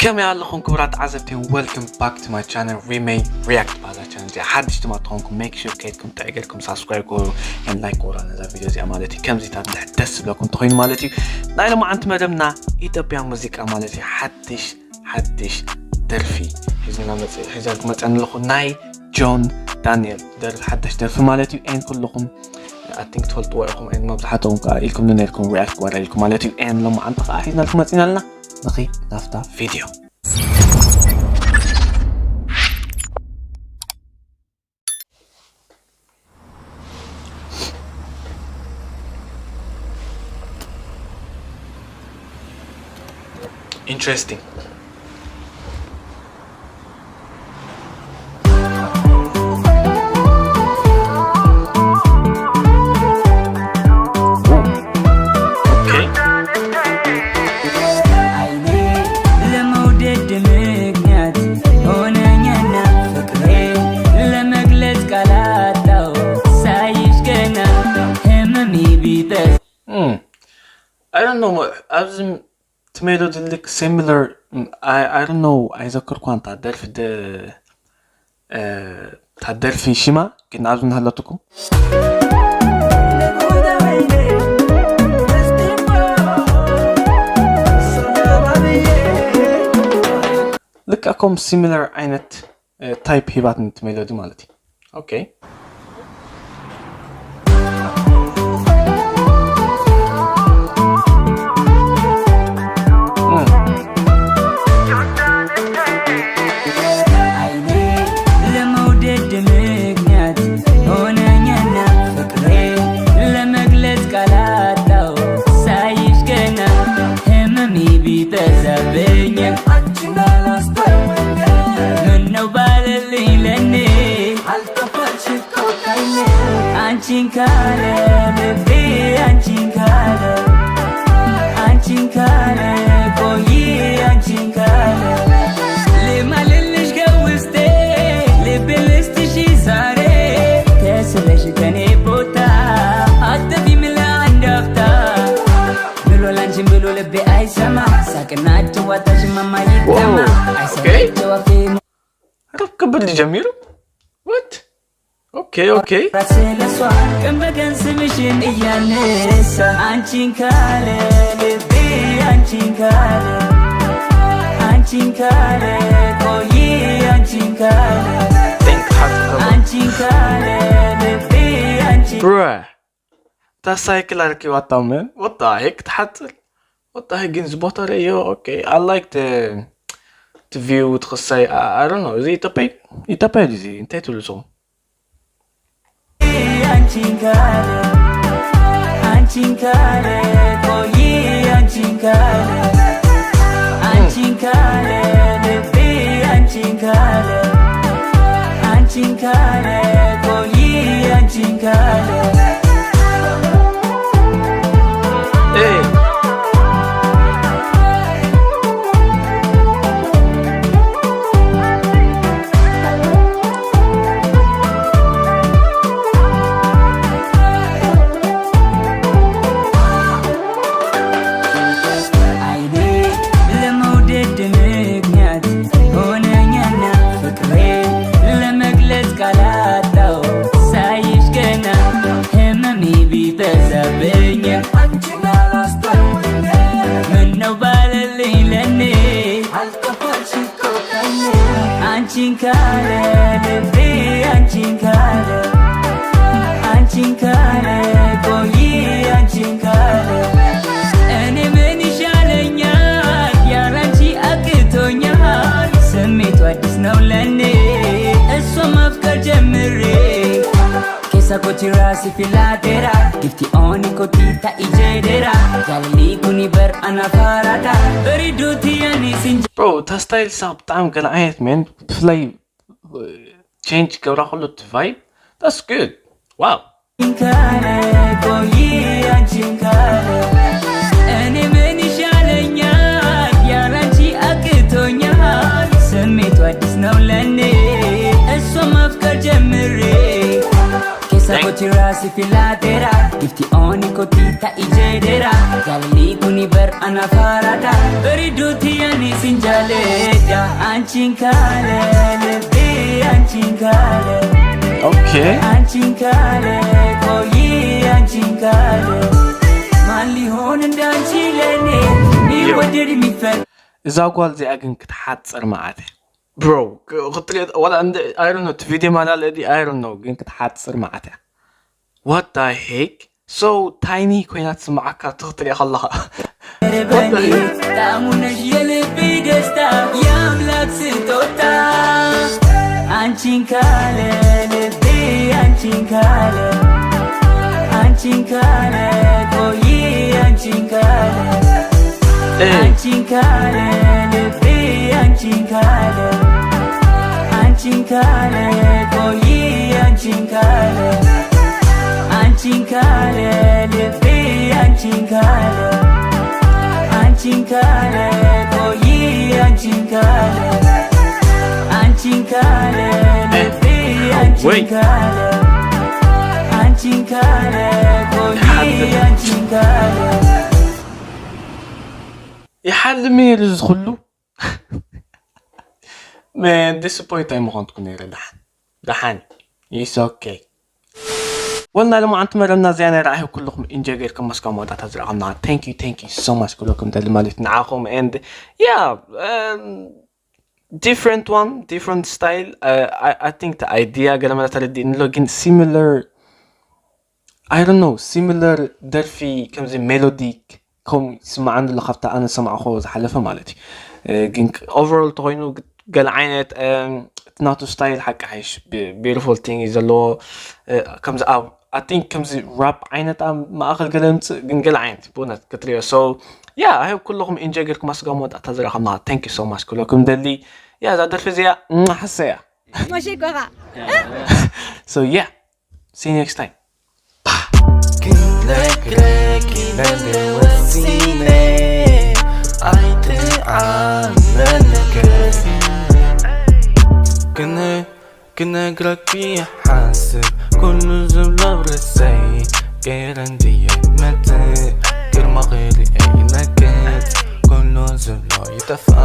ከመይ ኣለኹም ክቡራት ተዓዘብቲ? Welcome back to my channel, Remay React። ባዛ ቻነል እዚኣ ሓድሽ ድማ ትኾንኩም make sure ከይድኩም ጥዕ ጌርኩም ሳብስክራይብ ግበሩ and like ግበሩ ነዛ ቪድዮ እዚኣ ማለት እዩ። ከምዚታት እንድሕር ደስ ዝብለኩም እንተኾይኑ ማለት እዩ። ናይ ሎማዓንቲ መደብና ኢትዮጵያ ሙዚቃ ማለት እዩ። ሓድሽ ሓድሽ ደርፊ ሒዝና መጽ- ሒዘልኩም መጸን ኣለኹ ናይ ጆን ዳንኤል ደር ሓድሽ ደርፊ ማለት እዩ። ኤን ኩልኹም I think ትፈልጥዎ ኢኹም and መብዛሕትኦም ከዓ ኢልኩም ነርኩም ሪያክት ግበራ ኢልኩም ማለት እዩ። ኤን ሎማዓንቲ ከዓ ሒዝናልኩም መጺና ኣለና። ንኺድ ናብታ ቪድዮ። Interesting. Okay. ዓይኔ ለመውደድ ምክንያት ሆነኛና ፍቅሬ ለመግለጽ ቃላጣው ሳይሽ ገና ህመሜ ቢበዛ Mm. I don't know. ኣብዚ እቲ ሜሎዲ ልክ similar I, I don't know ኣይዘክርኳን እታ ደርፊ ደ- እ፣ እታ ደርፊ ሽማ ግን ኣብዚ እናሃለትኩም ልካ ከም similar ዓይነት ታይፕ ሂባትኒ እቲ ሜሎዲ ማለት እዩ። Okay. ዓይኔ ለመውደድ ምክንያት ሆነኛና ፍቅሬ ለመግለጽ ቃላጣው ሳይሽ ገና ህመሜ ቢበዛብኝ አንቺን አላስተውል ምነው ባለልኝ ለኔ አልጠፋሽ አንቺን ካለ ልቤ አንቺን ካለ አንቺን ካለ ቆይ አንቺን ካለ ልማልልሽ ከውስጤ ልቤ ልስጥሽ ዛሬ ተስለሽ ከኔ ቦታ አትጠፊም ለአንድ አፍታ ብሎ ላንቺን ብሎ ልቤ አይሰማ ሳቅና ጭዋታሽን ማማይጠማ አይሰለቸው አፌ ረብ ክብል ጀሚሩ። What? Okay, okay. ስለሷ ቀን በቀን ስምሽን እያነሳ አንቺን ካለ ልቤ አንቺን ካለ አንቺን ካለ ቆይ አንቺን ካለ Think how to come. አንቺን ካለ ልቤ አንቺን Bruh. እታ ሳይክል ኣርኪባታ man. What the heck? ትሓጽር። What the heck? ግን ዝቦታ ርእዮ። Okay. I like the the view ትኽሳይ I, I don't know. እዚ ኢትዮጵያ ኢትዮጵያ ድዩ እዚ? እንታይ ትብሉ ንስኹም? አንቺን ካለ አንቺን ካለ ቆይ አንቺን ካለ አንቺን ካለ ልቤ አንቺን ካለ አንቺን ካለ ቆይ አንቺን ካለ Hey. አይኔ ለመውደድ ምክንያት ሆነኛና ፍቅሬ ለመግለጽ ቃላጣው ሳይሽ ገና ህመሜ ቢበዛብኝ አንቺን አላስተውል ምነው ባለልኝ ለኔ አልጠፋሽ አንቺን ካለ ልቤ አንቺን ካለ አንቺን ካለ ቆይ አንቺን ካለ እኔ ምን ይሻለኛል ያላንቺ አቅቶኛል ስሜቱ አዲስ ነው ለኔ እሷ ማፍቀር ጀምሬ Kesa koti rasi filatera gifti oni koti ta ijedera jalali kuni ber ana farata beriduti ani sinja Bro, እታ ስታይል ሳ ብጣዕሚ ገለ ዓይነት man. ብፍላይ change ገብራ ከሎ እቲ vibe. That's good. Wow. ካለ ቆይ አንቺን ካለ እኔ ምን ይሻለኛል ያላንቺ አቅቶኛል ስሜቱ አዲስ ነው ለኔ እሷ ማፍቀር ጀምሬ Kesa koti rasi filatera gifti oni koti ta ijedera jalali kuni ber ana farata beriduti ani sinjale አንቺን ካለ ልቤ አንቺን ካለ okay አንቺን ካለ ቆይ አንቺን ካለ ማን ሊሆን እንዳንቺ ለኔ የሚወደድ የሚፈል እዛ ጓል እዚኣ ግን ክትሓፅር መዓት እያ bro ክትሪኦ ዋላ እንደ I don't know እቲ ቪድዮ ማላለ ድዩ I don't know ግን ክትሓፅር መዓት እያ what the heck so tiny ኮይና ትስምዓካ ክትሪኦ ከለኻ በኒ ጣሙነሽ የልቢ ደስታ የአምላክ ስጦታ አንቺን ካለ ልቤ አንቺን ካለ አንቺን ካለ ቆይ አንቺን ካለ አንቺን ካለ ልቤ አንቺን ካለ አንቺን ካለ ቆይ አንቺን ካለ አንቺን ካለ ልቤ አንቺን ካለ አንቺን ካለ ቆይ አንቺን ካለ አንቺን ካለ ልቤ አንቺን ካለ አንቺን ካለ ቆይ አንቺን ካለ ይሓልም ነይሩ እዚ ኩሉ man disappoint ኣይምኾንኩ ነይረ ደሓን ደሓን it's okay ወልና ሎማዓንቲ መረብና እዚኣ ናይ ረኣይ ኩልኹም ኢንጆይ ጌርኩም መስካ መወዳእታ ዝረኸብና thank you thank you so much ክብለኩም ደሊ ማለት ንዓኹም and yeah um, different one different style uh, I, I think the idea ገለ መለ ተረዲእንሎ ግን similar I don't know similar ደርፊ ከምዚ melodic ከም ይስምዓኒ ኣሎ ካብታ ኣነ ዝሰማዕኹ ዝሓለፈ ማለት እዩ ግን overall ተኮይኑ ገለ ዓይነት እቲ ናቱ style ሓቂ ሓይሽ beautiful thing እዩ ዘለዎ ከምዚ ኣብ I think ከምዚ rap ዓይነት ኣብ ማእኸል ገለ ምፅእ ግን ገለ ዓይነት ብእውነት ክትሪኦ so yeah I hope ኩልኹም ኢንጆይ ጌርኩም ኣስጋ መወዳእታ ዝረኸብና thank you so much ክብለኩም ደሊ yeah እዛ ደርፊ እዚኣ ሓሰያ መሸጎኻ so yeah see you next time ክነግረኪ ለለ ወሲነ ኣይትዓመነገር ክነ ክነግረኪ ሓስብ ኩሉ ዝብሎ ብርሰይ ገይረ እንድየ መትእ ግርማ ክሪኤ ይነግት ኩሉ ዝብሎ ይጠፍኣ